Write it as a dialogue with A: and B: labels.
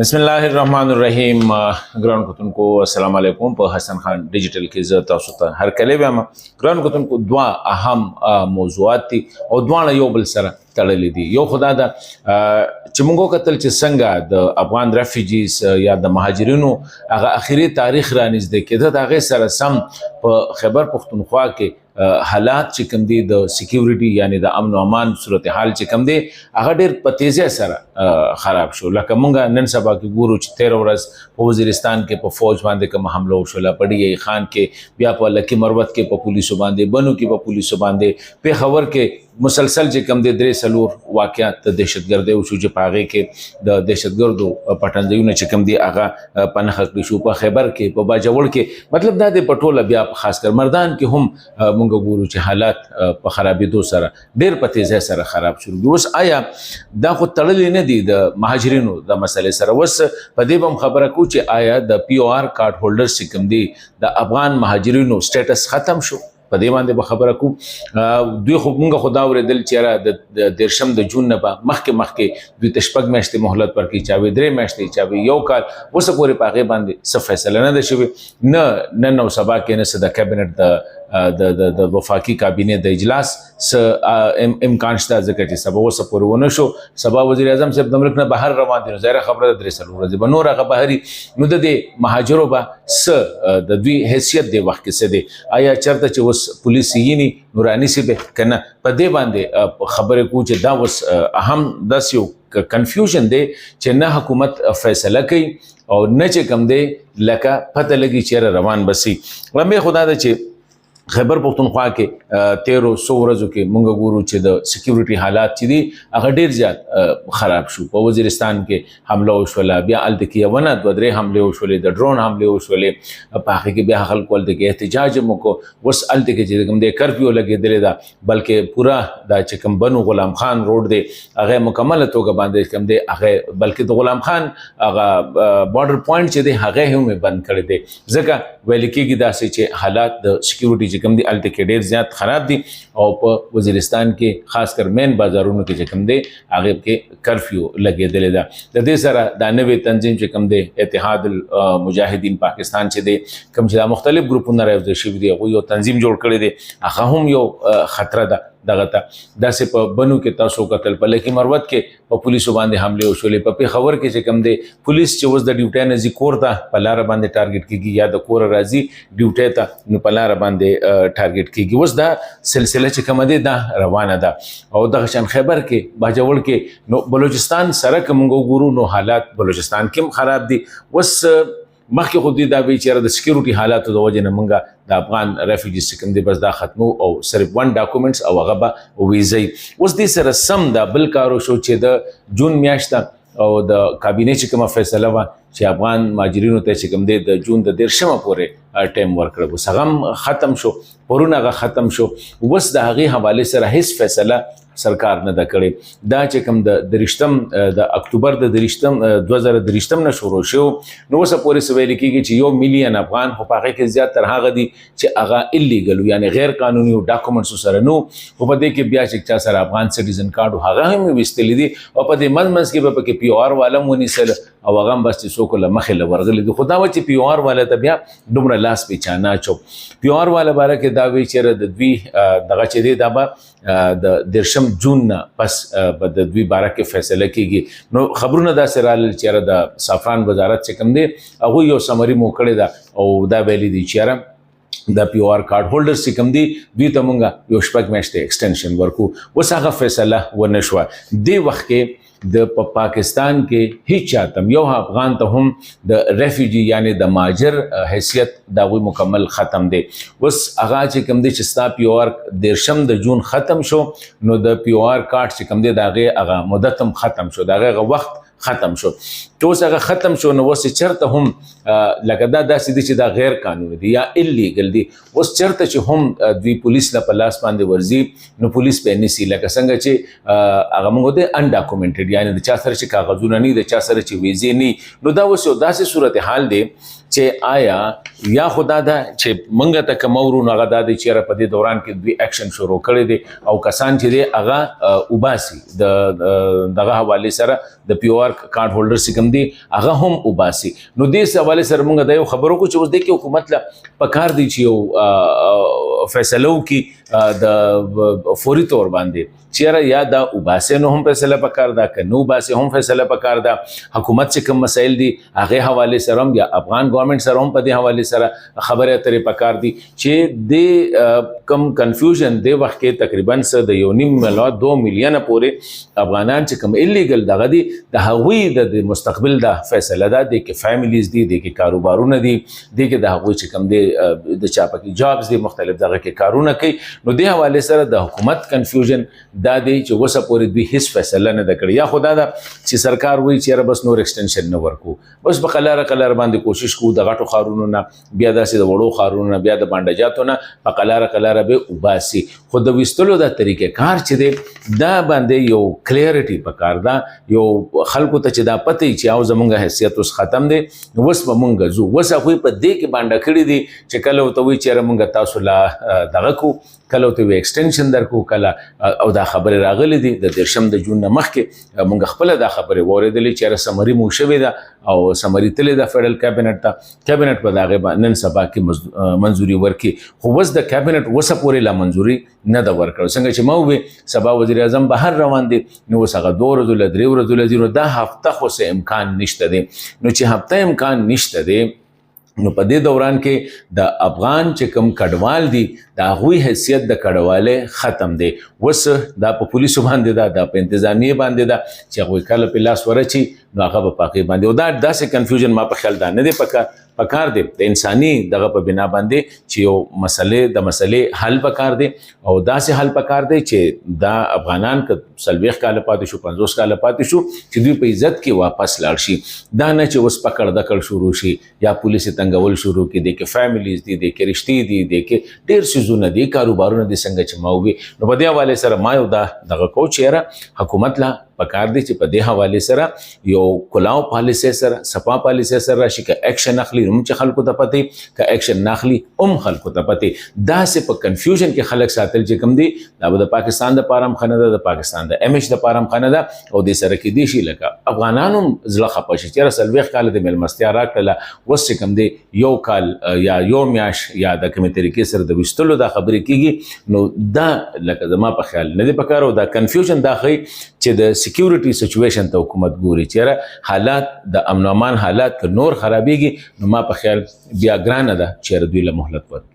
A: بسم الله الرحمن الرحیم. ګران کتونکو، السلام علیکم. په حسن خان ډیجیټل کې زه تاسو ته هر کله وایم. ګران کتونکو، دوا اهم موضوعات دي او دواړه یو بل سره تړلې دي. یو خو دا ده چې موږ کتل چې څنګه د افغان refugees یا د مهاجرینو هغه اخیری تاریخ را نږدې کېده، د هغې سره سم په خیبر پښتونخوا کې حالات چې کوم دي، د security یعنی د امن او امان صورتحال چې کوم دی، هغه ډیر په تیزۍ سره خراب شو. لکه مونږ نن سبا کې ګورو چې 13 ورځ په وزیرستان کې په فوج باندې کوم حمله وشوله، په ډي ای خان کې، بیا په لکی مروت کې په پولیسو باندې، بنو کې په پولیسو باندې، پېښور کې مسلسل چې کوم دی درې څلور واقعات د دهشتګردۍ وشو چې په هغې کې د دهشتګردو پټنځایونه چې کوم دي، هغه په نښه کړی شو. په خیبر کې، په باجوړ کې، مطلب دا دی په ټوله، بیا په خاص کر مردان کې هم مونږ ګورو چې حالات په خرابېدو سره ډېر په تیزۍ سره خراب شول. اوس آیا دا خو تړلې نه دي د مهاجرینو د مسئلې سره؟ اوس په دې به هم خبره کوو چې آیا د POR card holders چې کوم دي، د افغان مهاجرینو status ختم شو؟ په دې باندې به خبره کوو. دوی خو مونږ خو دا اورېدل چې یاره د 30 د جون نه به مخکې مخکې دوی ته 6 میاشتې مهلت ورکړي، چا وی 3 میاشتې، چا وی یو کال. اوسه پورې په هغې باندې څه فیصله نه ده شوې، نه نن او سبا کې نه څه د کابینټ د د د د وفاقي کابینې د اجلاس څه امکان شته، ځکه چې سبا اوسه پورې ونه شو. سبا وزیر اعظم صاحب د ملک نه بهر روان دي، نو ظاهره خبره ده 3-4 ورځې به نور هغه بهري. نو د دې مهاجرو به څه د دوی حیثیت دی وخت کې څه دی؟ آیا چرته چې اوس پولیس یې نو رانیسي به که نه؟ په دې باندې خبرې کوو چې دا اوس اهم داسې یو confusion دی چې نه حکومت فیصله کوي او نه چې کوم دی لکه پته لګي چې روان بسی. لمبه خدا ده چې خیبر پښتونخوا کې تیرو څو ورځو کې مونږ ګورو چې د security حالات چې دي، هغه ډیر زیات خراب شو. په وزیرستان کې حمله وشوله، بیا هلته کې یوه نه دوه درې حملې وشولې، د ډرون حملې وشولې. په هغې کې بیا خلکو هلته کې احتجاج هم وکړو. اوس هلته کې چې کوم دی curfew لګېدلې ده، بلکې پوره دا چې کوم بنو غلام خان روډ دی، هغه مکمله توګه باندې کوم دی هغه، بلکې د غلام خان هغه border point چې دی، هغه هم یې بند کړی دی، ځکه ویل کېږي داسې چې حالات د security چې کوم دی هلته کې ډېر زیات خراب دي او په وزیرستان کې خاص کر main بازارونو کې چې کوم دی، هغه کې curfew لګېدلې ده. د دې سره دا نوی تنظیم چې کوم دی، اتحاد المجاهدین پاکستان چې دی، کوم چې دا مختلف ګروپونه راوځي شوي دي، هغوی یو تنظیم جوړ کړی دی، هغه هم یو خطر ده دغه ته. داسې په بنو کې تاسو کتل، په لکي مروت کې په پولیسو باندې حملې وشولې، په پېښور کې چې کوم دی پولیس چې اوس د ډیوټۍ نه ځي کور ته، په لاره باندې target کېږي، یا د کوره راځي ډیوټۍ ته نو په لاره باندې target کېږي. اوس دا سلسله چې کومه دی، دا روانه ده او دغه شان خیبر کې، باجوړ کې. نو بلوچستان سره که موږ وګورو نو حالات بلوچستان کې هم خراب دي. اوس مخکې خو دوی دا وی چې یاره د security حالاتو د وجې نه مونږه د افغان refugees چې کوم دی، بس دا ختمو او صرف one documents او هغه به ویزی. اوس دې سره سم دا بل کار وشو چې د جون میاشت او د کابینې چې کومه فیصله وه چې افغان مهاجرینو ته چې کوم دی د جون د 30مه پورې ټایم ورکړ، اوس هغه هم ختم شو، پرون هغه ختم شو. اوس د هغې حوالې سره هیڅ فیصله سرکار نه ده کړې. دا چې کوم د 23 د اکتوبر د 23 2023 نه شروع شو، نو اوسه پورې څه ویل کېږي چې 1 میلیون افغان، خو په هغې کې زیات تر هغه دي چې هغه illegal، یعنی غیر قانوني documents سره نو. خو په دې کې بیا چې چا سره افغان citizen card، هغه هم ویستلي دي او په دې منځ منځ کې به پکې POR والا هم ونیسل او هغه هم بس چې څوک له مخې له ورغلي دي. خو دا وه چې POR والا ته بیا دومره لاس پې چا نه اچو. POR والا باره کې دا وی چې د دوی دغه چې دی، دا به د 30 جون نه پس به د دوی باره کې فیصله کیږي. نو خبرونه داسې رالل چې یاره د سافران وزارت چې کوم دی، هغوی یو summary مو کړې ده او دا ویلي دي چې یاره د POR card holder چې کوم دي، دوی ته مونږ یو 6 میاشتې extension ورکو. اوس هغه فیصله ونه شوه. دې وخت کې د په پاکستان کې هیڅ چاته، یو افغان ته هم د refugee یعنی د مهاجر حیثیت د هغوی مکمل ختم دی. اوس هغه چې کوم دی، چې ستا POR 30 د جون ختم شو، نو د POR card چې کوم دی، د هغې هغه مدت هم ختم شو، د هغې هغه وخت ختم شو. چې اوس هغه ختم شو، نو اوس چرته هم لکه دا داسې دي چې دا غیر قانوني دي یا illegal دي. اوس چرته چې هم دوی پولیس له په لاس باندې ورځي، نو پولیس په نیسي، لکه څنګه چې هغه موږ ته undocumented، یعنی د چا سره چې کاغذونه نه، د چا سره چې ویزې نه. نو دا اوس یو داسې صورتحال دی. چې آیا یا خدا ده چې مونږ ته کوم ورو هغه دا دی چې په دې دوران کې دوی اکشن شروع کړی دی او کسان چې دی هغه وباسي، د دغه حواله سره د پی آر کارت هولډر چې کوم دی هغه هم وباسي. نو دې حواله سره مونږ دا یو خبرو کو چې اوس د کې حکومت له پکار دی چې یو فیصله وکړي د فوري تور باندې چیرې یا دا وباسي نو هم فیصله پکار ده، که نو وباسي هم فیصله پکار ده. حکومت چې کوم مسایل دي هغه حواله سره هم یا افغان ګورنمنت سره هم په دې حواله سره خبرې اترې پکار دي چې د کم کنفیوژن د وخت کې تقریبا څه د 1.5 لا 2 میلیون پورې افغانان چې کوم ایلیګل دغه دي، د هغوی د مستقبل دا فیصله ده. د کې فیملیز دي، د کې کاروبارونه دي، د کې د هغوی چې کوم دي د چا پکې جابز دي، مختلف دغه کې کارونه کوي. نو دې حواله سره د حکومت کنفیوژن دا دی چې اوسه پورې دوی هیڅ فیصله نه ده کړې. یا خدا دا چې سرکار وایي چې بس نور ایکسټنشن نه ورکو، بس په قلاره قلاره باندې کوشش کوو، د غټو ښارونو نه، بیا داسې د وړو ښارونو نه، بیا د بانډجاتو نه په قلاره قلاره به وباسي. خو د ویستلو دا طریقې کار چې دی دا باندې یو کلیئرټي پکار ده، یو خلکو ته چې دا پته چې او زمونږ حیثیت اوس ختم دی، اوس به مونږ ځو. اوس هغوی په دې کې بانډه کړي دي چې کله ورته وایي چې مونږ تاسو لا دغه کو، کله ورته وایي ایکسټنشن درکو کله. او دا خبرې راغلي دي د 30 د جون نه مخکې، مونږ خپله دا خبرې واورېدلې چې سمري مو شوې ده او سمري تللې ده فدرل کابینټ ته. کابینټ به د هغې نن سبا کې منظوري ورکړي، خو اوس د کابینټ اوسه پورې لا منظوري نه ده ورکړه. څنګه چې ما وویل، سبا وزیر اعظم بهر روان دی، نو اوس هغه 2 ورځو له، 3 ورځو له ځي، نو دا هفته خو څه امکان نشته دی. نو چې هفته امکان نشته دی، نو په دې دوران کې د افغان چې کوم کډوال دي د هغوی حیثیت د کډوالۍ ختم دی. اوس دا په پولیسو باندې ده، دا په انتظامیې باندې ده چې هغوی کله په لاس ورچي نو هغه به په هغې باندې. او دا داسې کنفیوژن ما په خیال دا نه دی پکار دی. د انساني دغه په بنا باندې چې یو مسلې د مسلې حل پکار دی او داسې حل پکار دی چې دا افغانان که 40 کاله پاتې شو، 50 کاله پاتې شو، چې دوی په عزت کې واپس لاړ شي. دا نه چې اوس پکړ دکړ شروع شي یا پولیس تنګول شروع کړي. دې کې فیملیز دي، دې کې رشتې دي، دې کې ډېر څیزونه دي، کاروبارونه دي، څنګه چې ما ووی. نو په دې حواله سره ما یو دا دغه کو چې یاره حکومت لا پکار دی چې په دې حواله سره یو کلاو پالیسي سره، سپا پالیسي سره راشي. که اکشن اخلي هم چې خلکو ته پته، که اکشن نه اخلي هم خلکو ته پته. داسې په کنفیوژن کې خلک ساتل چې کوم دي، دا به د پاکستان د پاره هم ښه نه ده، د پاکستان د امیج د پاره هم ښه نه ده. او دې سره کې دی شي لکه افغانانو هم زړه خپه شي چې یاره 40 کاله د مېلمستیا راکړله، اوس چې کوم دی یو کال یا یو میاشت یا د کومې طریقې سره د ویستلو دا خبرې کیږي. نو دا لکه زما په خیال نه دی پکار. او دا کنفیوژن دا ښیي چې د سکیورټي سچویشن ته حکومت ګوري چې یاره حالات د امن امان حالات که نور خرابېږي، نو ما په خیال بیا ګرانه ده چې یاره دوی له مهلت ورکړي.